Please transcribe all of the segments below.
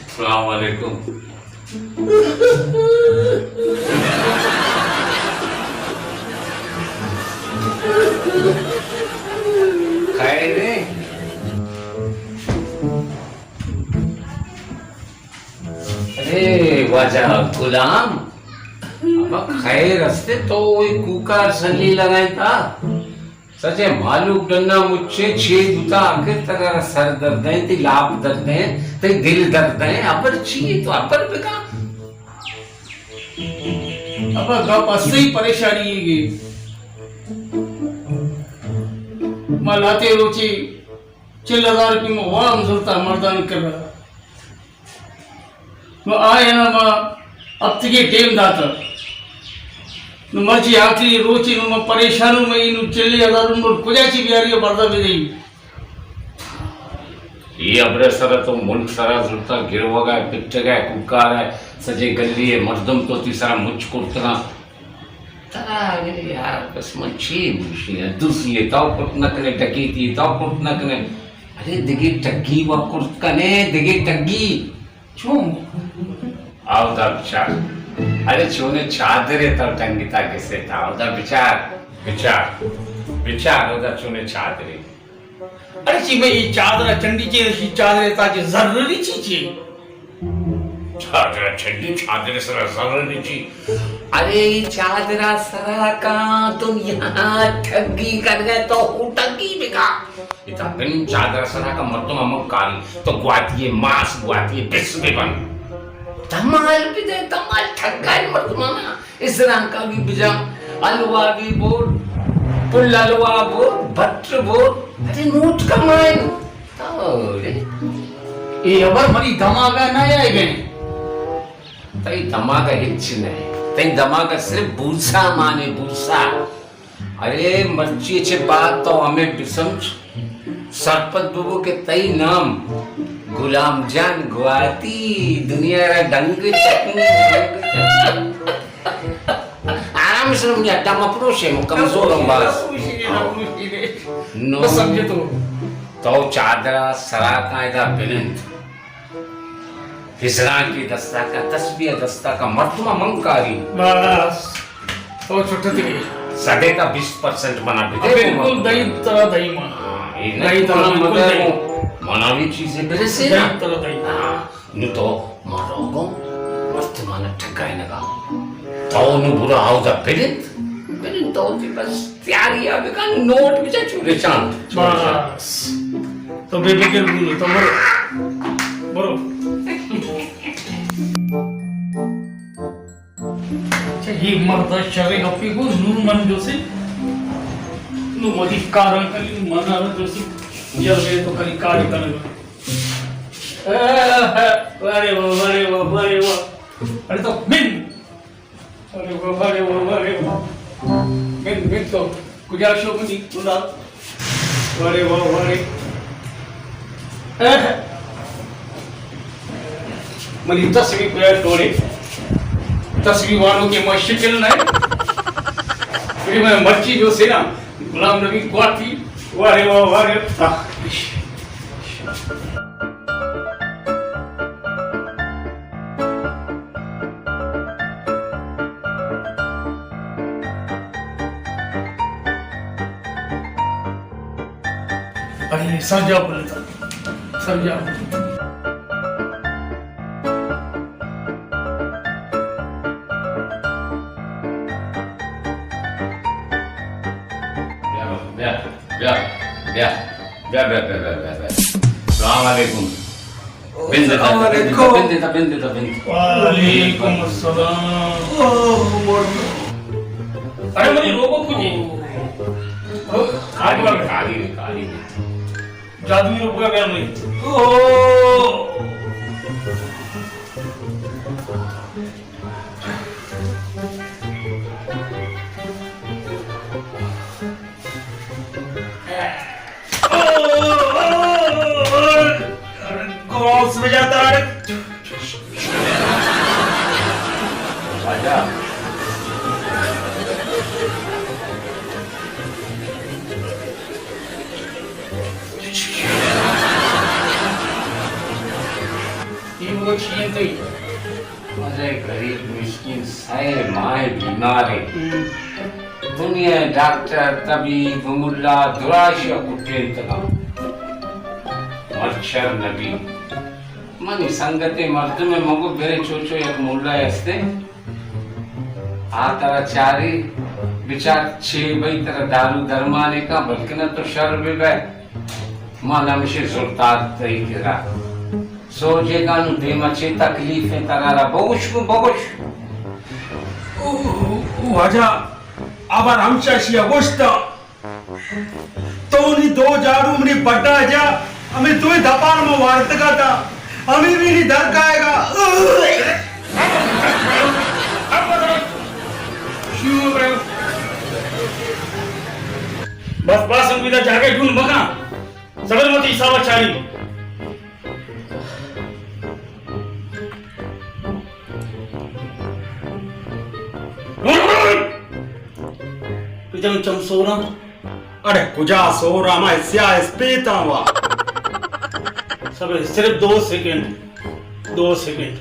السلام علیکم۔ خیر ہے؟ ارے واجہ غلام، ابا خیر استے؟ تو وہی کوکار سلی لگائیں تا؟ سچے مالوک ڈنا مچے چے بوتا؟ آخر ترا سر درد ہیں، تی لاپ درد ہیں، تی دل درد ہیں، ابر چی ہے؟ تو ابر بکا۔ ابا گپ اصلی پریشانی ہے گی۔ ما لاتے روچی چل ہزار روپی ما وام زرتا مردان کر رہا۔ نو آئے نا ما ہفتگے ٹیم داتا۔ نو مرچی آخری روچی نو ما پریشانو، میں نو چلی ہزار نو کجا چی بیاری بردا بدئی۔ یہ ابرے سرا تو ملک سرا زرتا گروگا، پٹگا، کوکارا، سجے گلی مردم تو تی سرا مچ کرتنا۔ ترا اگہ یار بس من چی گوشی، دوزی تو کرت نہ کنے، ڈکیتی تو کرت نہ کنے۔ ارے دگے ٹگی و کرت کنے، دگے ٹگی۔ چون؟ آودا بچار۔ ارے چونے چادرے تو ٹنگتا گسے تا، آودا بچار۔ بچار۔ بچار، آودا چونے چادرے۔ ارے چی میں یہ چادرا چنڈی چی، اشی چادرے تا چی ضروری چی چی؟ چادرا چنڈی، چادرے سرا ضروری چی؟ ارے چادرا سرا کا دنیا ٹگی کر گئے تو ہوں ٹگی بکا۔ اتا بن چادرا سرا کا مردم ہم کاری تو گواتی ماس گواتی بس بے بن۔ دمال بھی دے، دمال ٹھگا مردمانا۔ اسرانکا بھی بجا، حلوا بھی بول، پل حلوا بول، بھٹ بول، ارے نوٹ کمائن۔ ارے، اے ہبر منی دماغا نہ آئے گئے۔ تئی دماغا ہچ نہ ہے، تئی دماغا صرف بورسا مانے، بورسا۔ ارے مرچی چہ بعد تو ہمے بسمجھ، سرپد ببو کہ تئی نام غلام جان گواتی، دنیا را ڈنگ چکنی، ڈنگ چکنی۔ آرام سے منی اڈا مپروشے، من کمزورم باز۔ نو تو چادرا سرا کائدہ بنند۔ ہزرانکی دستا کا، تسبیح دستا کا، مردم من کاری۔ بس، تو چھٹتی گئی۔ سدے تا بیست پرسنٹ منا بدے۔ بالکل دئی ترا دئی منا۔ ہاں، اے نہ دئی ترا منا بالکل مدے دئی۔ منا بھی چیزیں برسے نا۔ دئی ترا دئی۔ ہاں، نو تو مروگو، مردمانا ٹھگائے نگا۔ تو نو برا آودا بلند، بلند تو تی بس۔ تیاری ءَ بکن، نوٹ بچا چورے چاند۔ بس۔ تو بے فکر بو، تو برو۔ برو۔ اچھا، یہ مرد شر گپی کو نور من جو سے۔ نو مدی کارن کلی، نو منا جو سے۔ یار، میں تو کلی کار کرنے۔ ارے واہ، ارے واہ، ارے واہ۔ ارے تو من ارے واہ، ارے واہ، ارے واہ۔ من، من تو کجا شو منی خدا۔ ارے واہ، ارے۔ اہ۔ منی تصویر پہ ٹوڑے۔ تصویر والوں کے میں شکل نہیں۔ پھر میں مرچی جو سے نا، غلام نبی گواتی۔ ارے واہ، ارے واہ۔ ارے، سر جا بولتا، سر جا بولتا۔ بیا، بیا، بیا، بیا۔ بیا، بیا، بیا، بیا، بیا، بیا۔ السلام علیکم۔ بند دے، السلام علیکم۔ بند دے، بند دے، بند دے۔ وعلیکم السلام۔ اوہ، مرد۔ ارے، منی روبوٹ کو جی۔ کالی نے، کالی نے، کالی نے۔ جادوئی روبوٹ کا کیا نہیں؟ اوہ۔ بجا تراڑے۔ واجہ۔ اے وہ چی انت؟ ارے غریب مسکین سئے ماہ بیمار انت۔ ہم۔ دنیا ء ڈاکٹر، طبیب، ملا دراجی ء کٹینتگ انت۔ مرچر نبی۔ منی سنگتیں مردمے مگو برے چوچو یک ملا ہستے۔ آ ترا چاری بچار چے بئی ترا دارو درمانے کن بلکنا تو شر بہ بئے۔ من ہمشی زرتات تئی کرا۔ سوجے گانو دیما چے تکلیف انت ترا را بگوش گو بگوش۔ او، او، او واجہ، ابر ہمشا شیا گوشتا۔ تو نی دو جاڑو منی بڈا جا، ہمیں دوئیں دپار ما وارتگا تا، ہمیں بھی نی در کائے گا۔ بس، بس، ہم پیدا جاگے ڈون مکان۔ صبر مت حساب چاری۔ تو جان چم سوراں۔ اڑے کجا سوراں، ما سیاہ اسپیتاں وا۔ صبر، صرف دو سیکنڈ، دو سیکنڈ۔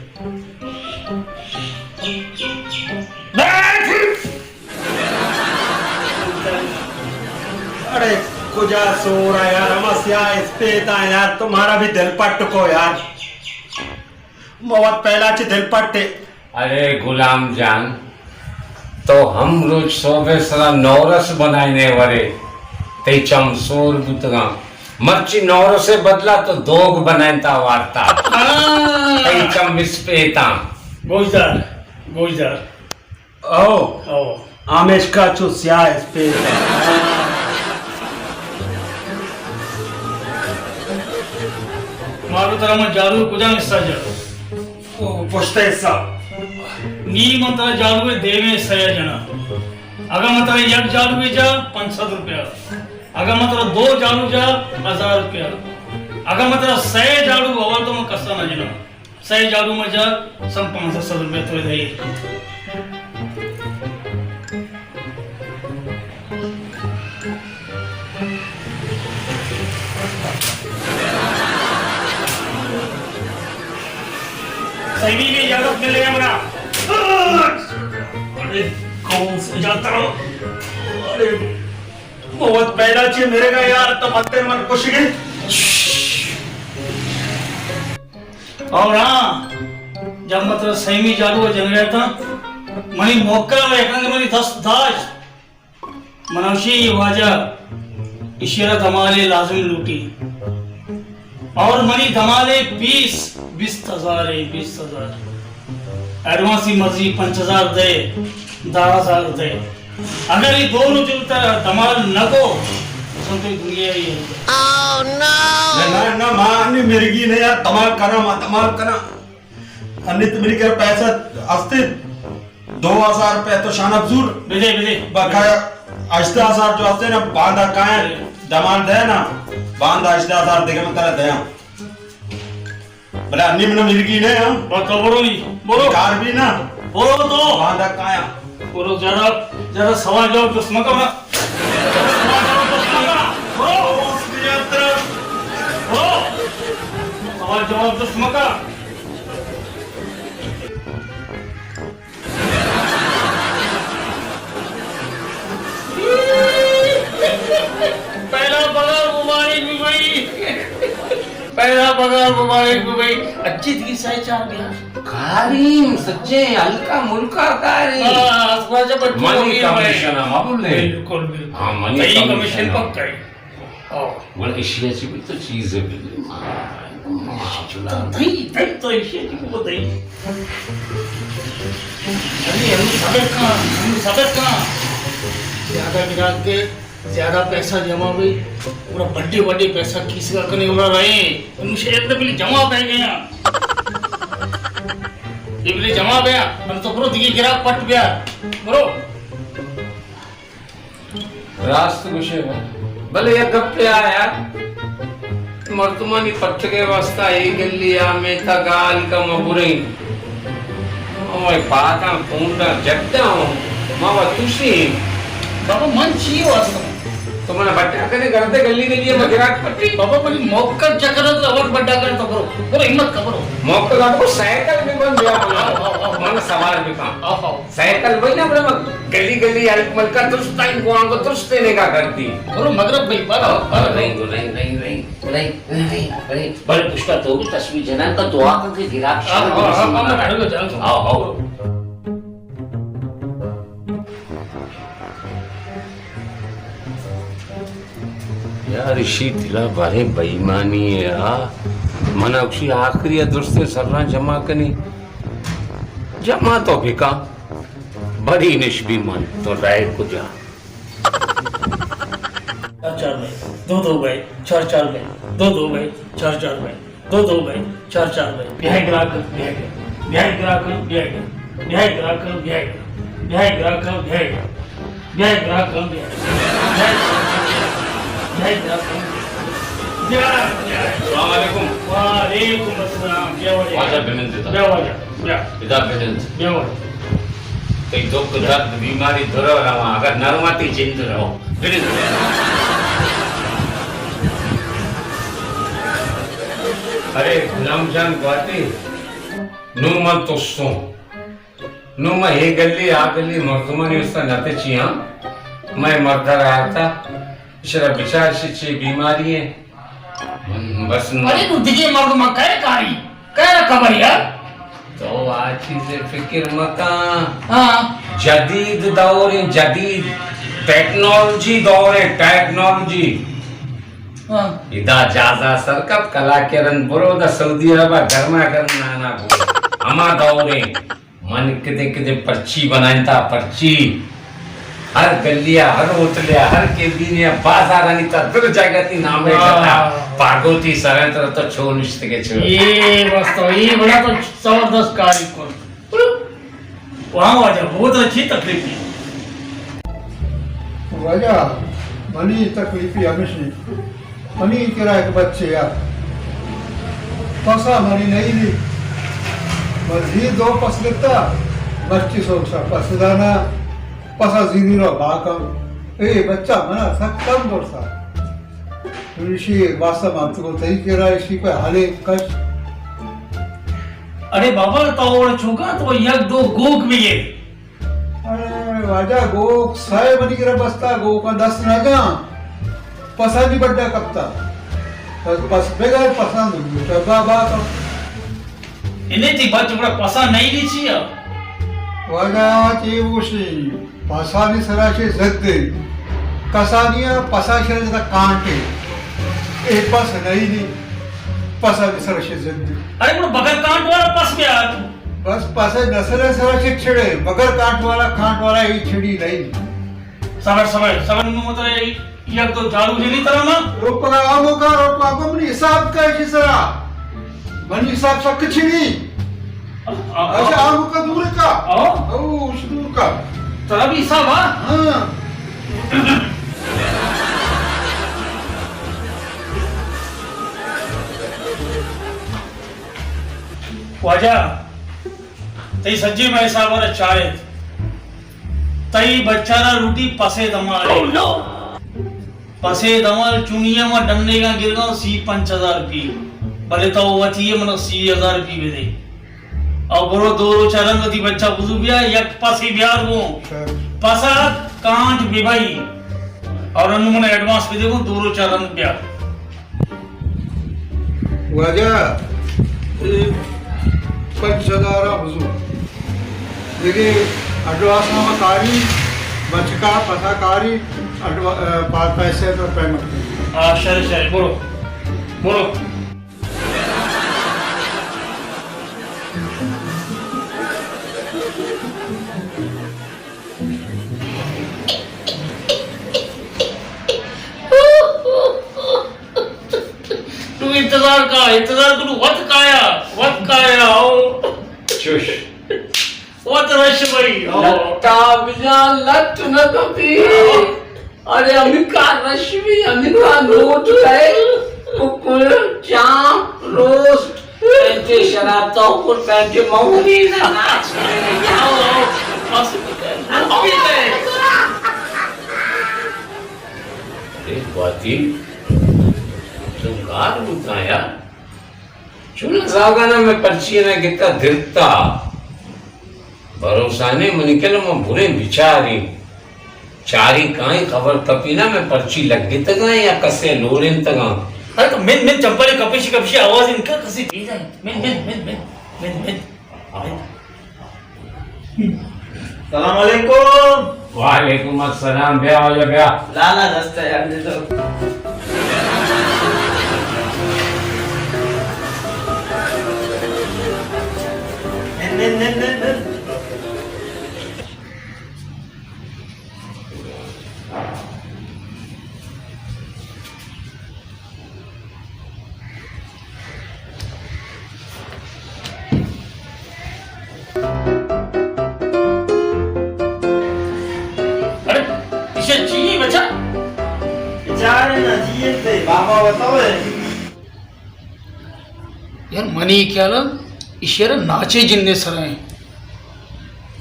اڑے کجا سور ہے یار، ہما سیاہ اسپیت ہیں یار، تمہارا بھی دل پٹ کو یار، موت پہلا چی دل پٹے۔ ارے غلام جان، تو ہم روچ صوبے سرا نورس بنائینے ورے، تئی چم سور بوتگاں، مرچی نورسے بدلا تو دوگ بنائینتا وارتا۔ ہاں۔ تئی چم اسپیتاں۔ گوشدار، گوشدار۔ او۔ او۔ آمیشکا چو سیاہ اسپیت۔ مارو ترا من جارو کجام حصہ جا؟ او، پشت حصہ۔ نی من ترا جارو دیویں حصہ جنا۔ اگر من ترا یک جارو جا، پنچ سد روپیہ۔ اگر من ترا دو جارو جا، ہزار روپیہ۔ اگر من ترا سئے جارو، اول تو من کسا نہ جنا۔ سئے جارو مجا، سم پانزدہ سد روپے تو دے۔ سیمی میں اجازت ملے ہمرا۔ ارے کون سے جاتا ہوں؟ ارے موت پیدا چی میرے گا یار، تو مت من کشگے۔ اور ہاں، جب مطلب سیمی جارو جنریتا، منی موقع و یکن منی دست داشت۔ منوشی یہ واجہ اشیرا دمالے لازم لوٹی۔ اور منی دمالے بیس، بیست ہزار ہے، بیست ہزار۔ ایڈوانسی مرضی پنچ ہزار دے، دہ ہزار دے۔ اگر یہ دو روچ تر دمال نہ کو، سن تو دنیا ہی ہے۔ نہ، نہ، نہ، ما انی مرگی نہ یار، دمال کنا، ما دمال کنا۔ انی تو منی کرا پیسہ استے، دو ہزار روپے تو شان افزور۔ بدے، بدے۔ بقایا ہژدہ ہزار جو استے نا، باندا کائیں، دمال دے نا، باندا ہژدہ ہزار دیگہ من ترا دیاں۔ بلے انی من مرگی نہ ہاں۔ بس تو برو نی، برو۔ کار بھی نہ۔ برو تو۔ باندا کایا۔ برو، زیادہ، زیادہ سوال جواب جست مکو نا۔ سوال جواب جست مکو۔ برو۔ برو۔ سوال جواب جست مکو۔ پہلا پگار مبارک بی بھائی۔ پہلا پگار مبارک بی بھائی۔ اچھی تھی سہ چار گیا۔ کاریم سچے ہلکا ملکا کاریم۔ ہاں، اس واجہ بچوں منی کمیشن ہم ابو نے۔ بالکل، بالکل۔ ہاں، منی صحیح کمیشن کمیشن ہم۔ پکا ہے۔ ہاں۔ گڑا ایشی ءَ چہ بی تو چیزے بلی۔ تو دئی، دئی تو ایشی ءَ چہ بی تو دئی۔ ارے، ہنو صبر کن، ہنو صبر کن۔ زیادہ گراک دے، زیادہ پیسہ جمع بی، گڑا بڈے بڈے پیسہ کیس کا کنے گڑا رہے۔ ہنو شہر دے بلی جمع بہ گیا۔ یہ بلی جمع بیا، ہم تو برو دیگہ گراک پٹ بیا۔ برو۔ راست گوشے وا۔ بلے یک گپے آ یار۔ مردمانی پٹگے واسطہ اے گلی آ میتا گال کا مبریں۔ اوئے پاتاں پونڈاں جڈاں، ما و توشی۔ بابا، من چی واسطہ؟ تو منا بٹا کنے گردے گلی گلی ما گراک پٹی۔ بابا، من موکل چکر تو اور بڈا کر تو برو۔ برو، ہمت کا برو۔ موکل آپ کو سائیکل بھی بن گیا منا۔ آؤ، آؤ، آؤ۔ منا سوار بھی کام۔ آؤ، آؤ۔ سائیکل وہی نا، بڑا گلی گلی الک ملکا درست ٹائم کو آنگو درست دینے کا کرتی۔ برو مغرب بھائی، برو، برو۔ نہیں، نہیں، نہیں، نہیں۔ بلے، بلے، بلے، بلے پشتا تو بھی تسبیح جنان کا دعا کن کہ گراک شر ہاں، ہاں، ہاں، ہاں، ہاں۔ آؤ، آؤ۔ یار، اشی دلا بارے بے ایمانی ہے، آ۔ منا اشی آخری درست سران جمع کنی۔ جمع تو بکا۔ بڑی نش بھی من تو رائے کجا۔ چار چار بھائی، دو دو بھائی، چار چار بھائی، دو دو بھائی، چار چار بھائی، دو دو بھائی، چار چار بھائی۔ بیائی گراک، بیائی گراک، بیائی گراک، بیائی گراک، بیائی گراک، بیائی گراک، بیائی گراک، بیائی گراک، بیائی گراک، بیائی گراک۔ السلام علیکم۔ وعلیکم السلام۔ بیا واجہ۔ واجہ بنند دیتا۔ بیا واجہ، بیا۔ ادا بنند۔ بیا واجہ۔ تئی دکھ درد بیماری درو رواں، اگر نہ رواں تئی جند رو۔ بنند۔ ارے غلام جان گواتی، نوں من ترسوں۔ نوں من اے گلی آ گلی مردمانی واسطہ نہ تچیاں۔ من مردہ را آتا، اشرا بچار شی چی بیماری ہے۔ من بس نوں ارے نوں دگے مردم کئے کاری؟ کئے را خبر یار؟ تو آ چیز فکر مکاں۔ ہاں۔ جدید دور ہیں، جدید ٹیکنالوجی دور ہیں، ٹیکنالوجی۔ ہاں۔ ادا جہازا سر کپ کلا کرن برو دا سعودی عربا گرما گرم نانا بو۔ ہما دور ہیں۔ من کدے کدے پرچی بنائینتا، پرچی۔ ہر گلی ء، ہر ہوٹل ء، ہر کیبین ء، بازارانی تہا در جاگہ تی نام ء واہ۔ کتا، پاگوتی سرائیں ترا تو چو نشتگے چو۔ اے بس تو، اے بڑا تو زبردست کاری کن۔ واہ واجہ، بہت اچھی تکلیف ہے۔ واجہ، منی تکلیفی ہمیشی۔ منی کرا یک بچے ات۔ پسا منی نئیلی۔ من زی دو پس گپتا، مرچی سوک سا پس دانا، پسا زیری رو باکم۔ اے بچہ منا سک کم برسا۔ ایشی واسطہ من تو تئی کرا ایشی پہ حالے کش۔ ارے بابا، تو اور چوکا تو یک دو گوک بھی ہے۔ ارے واجہ، گوک سئے منی کرا بستا، گوکاں دست نہ جاں۔ پسانی بڈا کپتا۔ پس، پس بگر پسان ڈبا باتا۔ انہیں تی بچ بڑا پسان نہیں دی چیا؟ واجہ چی گوشی، پسانی سرا چی ضد ہے۔ کسانی پسا شر جتا کانٹے۔ اے پس نہیں دی، پسانی سرا چی ضد ہے۔ ارے گڑا بغیر کانٹ والا پس بیا تو۔ بس پسے نسل ء سرا چک چھڑے، بغیر کانٹ والا، کانٹ والا ہی چھڑی نہیں۔ صبر، صبر، صبر، نوں مطلب یک دو جھاڑو جنی ترا نا۔ روپگا آمو کا، روپگا کو منی حساب کا ایشی سرا۔ منی حساب سک چھڑی۔ آ، آ، اچھا، آمو کا دور کا۔ آ۔ او، اس دور کا۔ ترا بھی حساب، ہاں؟ ہاں۔ واجہ، تئی سجی مئے حساب ء چارت۔ تئی بچہ را لوٹی پسے دمال۔ Oh, no! پسے دمال چونی ء ما ڈنیگاں گرگاں سی پنچ ہزار روپی۔ بلے تو وتی ء منا سی ہزار روپی بدے۔ او برو دو روچ ء رند وتی بچہ بزو بیا، یک پسے بیار گوں۔ پسا کانٹ ببئی۔ اور انو منا ایڈوانس بدے گوں دو روچ ء رند بیا۔ واجہ، اے پنچ ہزار ء بزور۔ دگہ اڈوانس نامہ کاری، بچکا پسا کاری، اڈوا-، اے، پا-، پیسے تو پیمنٹ کری۔ آ، شر، شر، برو۔ برو۔ تو انتظار کا، انتظار کنو، وت کایا، وت کایا، او۔ چش۔ وت رش بھائی، او۔ لتا بجا لت نہ کپی۔ او۔ ارے، ہمیں کار رش بھی، ہمیں کار نوٹ ہے۔ ککڑ۔ تو پر پینٹے موری نا، ناچ کنئے، آؤ، آؤ، بس، ابھی تو۔ اے گواتی، تو گار بوتا یار۔ چون زاگانا میں پرچی نہ گتا درتا۔ بھروسہ نے منی کل من بریں بچاریں۔ چاریں کائیں خبر کپی نا میں پرچی لگتگاں یا کسے لورینتگاں۔ ارے تو من، من چمپلے کپشی کپشی آواز انکا کسی چیز ہے۔ من، من، من، من، من، من۔ سلام علیکم۔ وعلیکم السلام۔ بیا واجہ بیا۔ لالا دست ہے یار دے تو۔ نن، نن، نن، نن، نن۔ ارے، ایشی چی بچا؟ بیچارے نا جی انت، بابا بتاؤ ہے۔ یار، منی خیال ءَ ایشی ءَ را ناچے جن ءِ سر ءَ ایں۔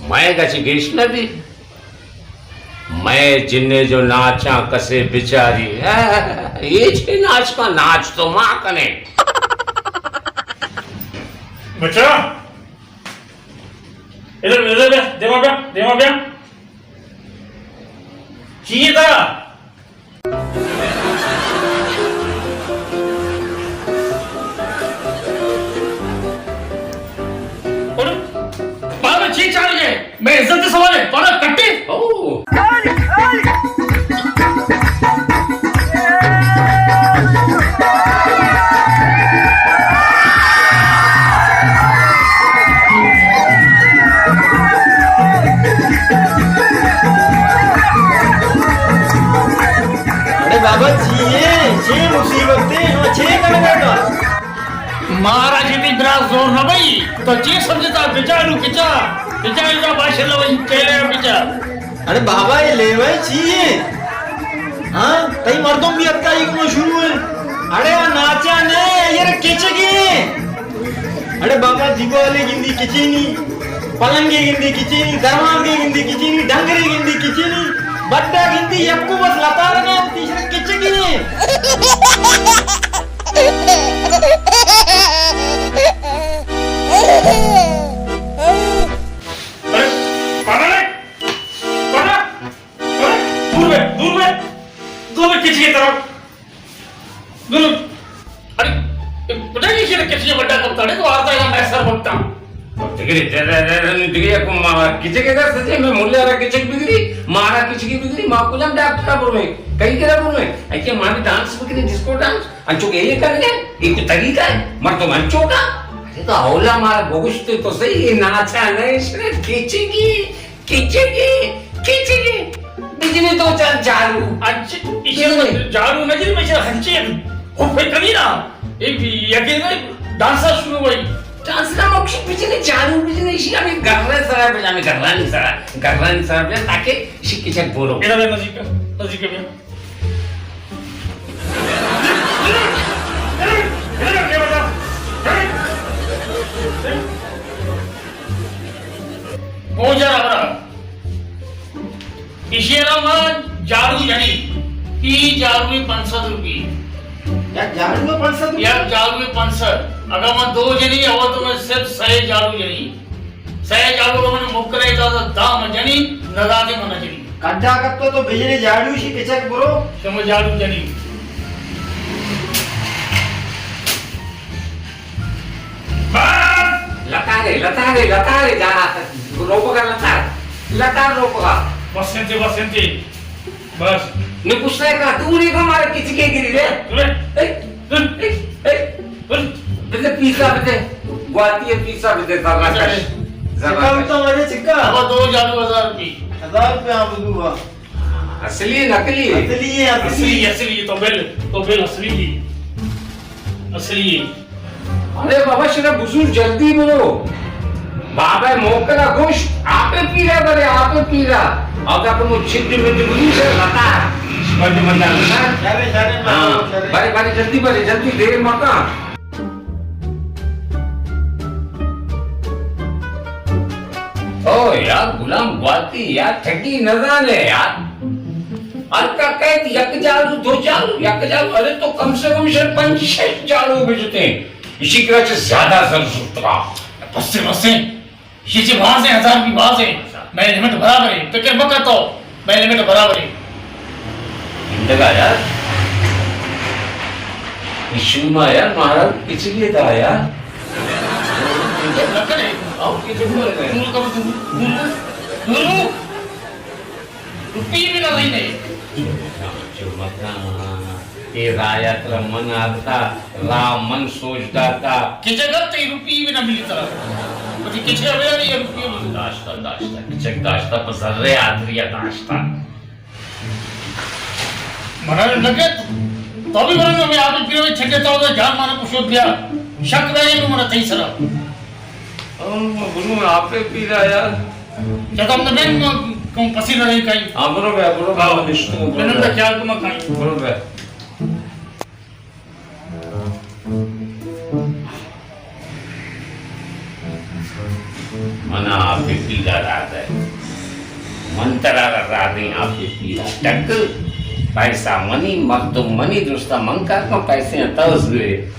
مئے گچ گیش نہ بی۔ مئے جن ءَ جو ناچاں کسے بچاری۔ اے چے ناچ کا ناچ تو ما کنے۔ بچا، ادھر، ادھر بیا، دیما بیا، دیما بیا۔ چیئے ترا؟ بابا چی چارگے؟ میں عزت سوال ہے، پڑا کٹے۔ او۔ اڑے بابا، چی اے؟ چی مصیبت اے؟ شما چی کنگا؟ مارا چی تئی برا زور نہ بئی؟ تو چی سمجھتا؟ بچارو کچا؟ بچارو باشا لوئی چیلے بچا۔ اڑے بابا، اے لیوہ چی اے؟ ہاں، تئی مردم بھی اتکا، اے کمو شروع اے۔ اڑے آ ناچا نہ اے، اے را کچگی اے۔ اڑے بابا، دیوالے گندی کچینی، پلنگے گندی کچینی، دروازگے گندی کچینی، ڈنگرے گندی کچینی، بڈا گندی یکو بس لتارگا، تیسرا کچگی اے۔ اڑے، پاگل اے؟ پاگل؟ دور بے، دور بے، دور بے، کچی کی طرف۔ دور۔ ارے، پتہ نہیں کہ کچی بڑا کپتا ہے، تو آتا ہے، میں سر بکتا۔ دگری، دگری، دگری، دگری، کو ما-، کچی کے در سچے میں ملے را کچی بگری، مارا کچی کی بگری، ما کجام ڈاکٹر پر میں، کئی کرا پر میں، ایسے مارا ڈانس بگری، ڈسکو ڈانس، انچو کہ یہ کر گئے، ایک طریقہ ہے، مر تو من چوکا۔ ارے تو اولا مارا بگشتے تو صحیح، یہ ناچا نہیں، شرط کچی کی۔ کچگی، کچگی۔ بجنی تو چار جارو۔ اچھا، ایشی بجنی۔ جارو نہ جنی، میں ہنچے خوب پھر کنی نا۔ اے یگے نا ڈانسا شروع ہوئی۔ ڈانس نا موکشی بجنی، جارو بجنی، ایشی ہمیں گرے سرا بجا، ہمیں گرانی سرا، گرانی سرا بجا، تاکہ ایشی کچک بورو۔ میرا نزدیک، نزدیک بیا۔ گوجر ہبرا۔ ایشی ءَ را ما جارو جنی۔ ای جارو پنچ سد روپی۔ یک جارو پنچ سد روپی؟ یک جارو پنچ سد۔ اگر ما دو جنی، او تو میں صرف سئے جارو جنی۔ سئے جاڑو من مکرے دادا دام جنی، ندادے من جنی۔ کڈا کتو تو بجلی جاڑو شی کچک برو۔ شما جاڑو جنی۔ بس! لتارے، لتارے، لتارے، جا، روپگا لتار۔ لتار روپگا۔ بس انتے، بس انتے۔ بس۔ نی پشتا کا، تو نی کا مارا کچکے گری رے۔ اے، اے، اے، اے۔ بس۔ بدے پیسا بدے۔ گواتی پیسا بدے، زرا کش۔ زرا کم کش۔ تو مجھے چکا؟ ابا دو جاڑو ہزار روپی۔ ہزار روپے ہاں بدو با۔ اصلی ہے، نقلی ہے؟ اصلی ہے، اصلی۔ اصلی، اصلی، تو بل، تو بل اصلی جی۔ اصلی ہے۔ ارے بابا، شرا بزور جلدی برو۔ بابا موکلا گوشت، آپ پیرا برے، آپ پیرا۔ اور کا تم چھڈ مڈ بزور سے لتا۔ پنج بندہ لتا۔ شرے، شرے، ہاں۔ شرے۔ برے، برے، جلدی برے، جلدی، دیر مکا۔ او یار، غلام گواتی یار، ٹھگی نہ زانے یار۔ ہر کا کہت یک جالو، دو جالو، یک جالو، ارے تو کم سے کم شر پنچ شش جالو بجتے۔ اسی کرا چہ زیادہ زر زرتگا۔ بس سے، بس سے۔ یہ چہ باز ہیں، ہزار بھی باز ہیں۔ میں لمٹ برابر ہے، فکر مکا تو۔ میں لمٹ برابر ہے۔ گندگا یار۔ یہ شوما یار، مہارا کچھ بھی تھا یار۔ لکڑے۔ آؤ، کچھ بھی تھا۔ نور کا بس، نور، نور، نور۔ روپی بھی نہ لئی نہیں۔ چمکا، چمکا۔ اے راہ ءَ ترا من آرتا، راہ من سوج داتا۔ کچک ءَ تئی روپی بھی نہ ملی ترا۔ وتی کچک ءَ بیا، اے روپی بھی۔ داشتا، داشتا، کچک داشتا، پہ زر ءِ ہاتریا داشتا۔ منا لگے تو بھی برن، ہمیں آپ پیرا چھٹے تو جان مانا کشوت بیا۔ شک رہے نو منا تئی سرا۔ او، گرو، آپ پیرا یار۔ کیا تو ہم نے بین کم پسی لڑائی کائی؟ ہاں، برو بے، برو بے، ہاں۔ نشتو، برو بے۔ جنم دا خیال کو مت کائی۔ برو بے۔ منا آپ پیرا را دے۔ من ترا را دیں آپ پیرا۔ ٹک، پیسہ منی، مردم منی، درستا من کار کن، پیسے ہیں تو زورے۔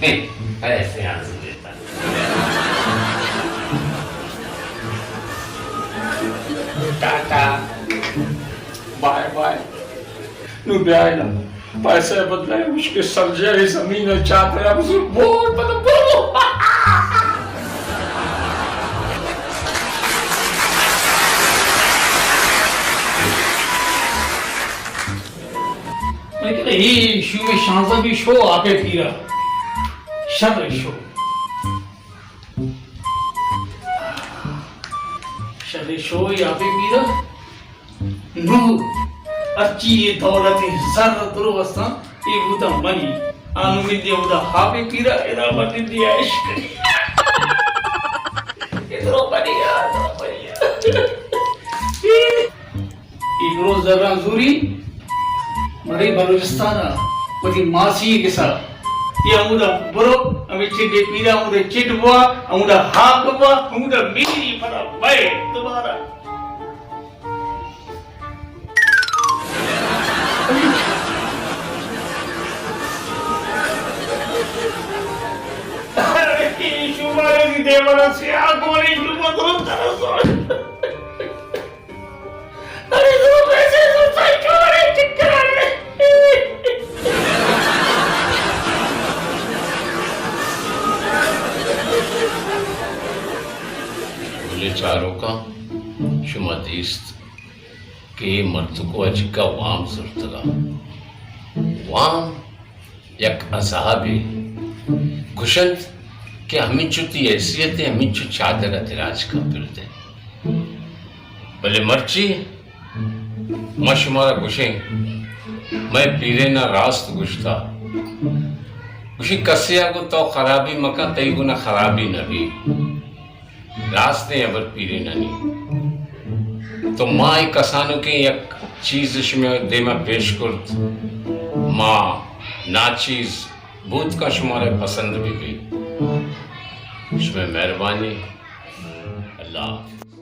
پیسے ہیں زورے۔ ٹاٹا۔ Bye bye. نو بیائے نا۔ پیسے بدلے مشکل سمجھے، زمین چادر اب زور بول پتہ بول۔ لیکن یہ شو میں شانزہ بھی شو آپ پیرا۔ شر شو۔ شر شوئی آپ پیرا۔ نو ہرچی یہ دولت زر درو استاں، یہ بوتا منی۔ آنو من دے اودا آپ پیرا، ادا من دے عشق۔ یہ درو منی، یہ درو منی۔ اے برو زراں زوری، مڑے بلوچستان ءَ وتی ماسی ءِ گسا۔ اے ہمودا برو، ہمے چڈ ءِ پیرا ہمودا چڈ بوا، ہمودا ہاک بوا، ہمودا میری پدا بئے دوبارہ۔ اے شمارے دی دیوانا سیاہ گوری شما درست رسول۔ ارے، دو پیسے سستا چوڑے چکر آنے۔ بلے چاروکاں، شما دیست کہ اے مردکو ءَ چکا وام زرتگا۔ وام یک عذابے۔ گشنت کہ ہمینچو تئی حیثیت ءَ ہمینچو چادر ءَ دراج کن پردے۔ بلے مرچی ما شمارا گشیں، مئے پیرین ءَ راست گشتا۔ گشی کسے ءَ گوں تو خرابی مکن، تئی گون ءَ خرابی نبی۔ راستیں ہبر پیرینانی۔ تو ما اے کسانکیں یک چیز شمئے دیما پیش کرت، ما ناچیز بوت کن، شمارا پسند بہ بیت۔ شمئے مہربانی۔ اللہ حافظ۔